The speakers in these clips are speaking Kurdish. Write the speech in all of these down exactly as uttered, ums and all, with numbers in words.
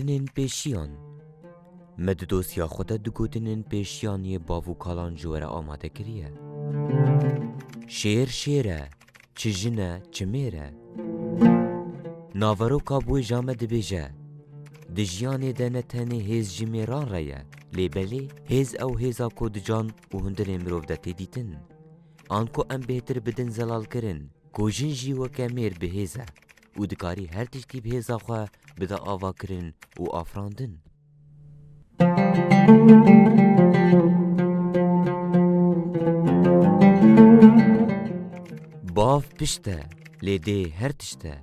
Gotinên pêşiyan. Me di dosya xwe de du gotinên pêşiyan yê bav û kalan ji we re amade kiriye. Şêr şêr e, çi jin e, çi mêr e. Naveroka Bûêja me dibêje, di jiyanê de ne tenê hêz ji mêran re ye, lê belê hêz ew hêza ku di can û hundirê mirov de tê dîtin. Anku em bêhtir bidin zelalkirin, ku jin jî weke mêr bi hêz e û dikarî her tiştî bi hêza xwe bide avakirin û afirandin. Bav pişt e, lê dê her tişt e.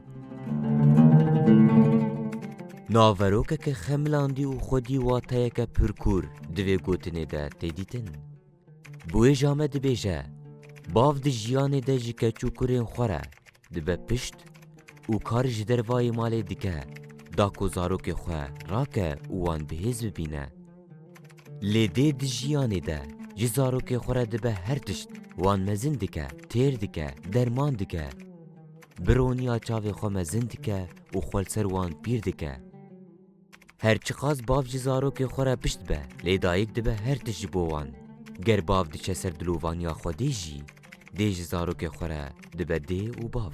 Naverokeke xemilandî û xwedî wateyeke pir kûr di vê gotinê de tê dîtin. Bûêja me dibêje, bav di jiyanê de ji keç û kurên xwe re dibe pişt û kar ji dervayê malê dike, da ku zarokê xwe rake û wan bi hêz bibîne. Lê dê di jiyanê de ji zarokê xwe re dibe her tişt, wan mezin dike, têr dike, derman dike. Bi roniya çavê xwe mezin dike û xwe li ser wan pîr dike. Her çiqas bav ji zarokê xwe re pişt be, lê dayik dibe her tişt ji bo wan. Ger bav diçe ser dilovaniya Xwedê jî, dê ji zarokê xwe re dibe dê û bav.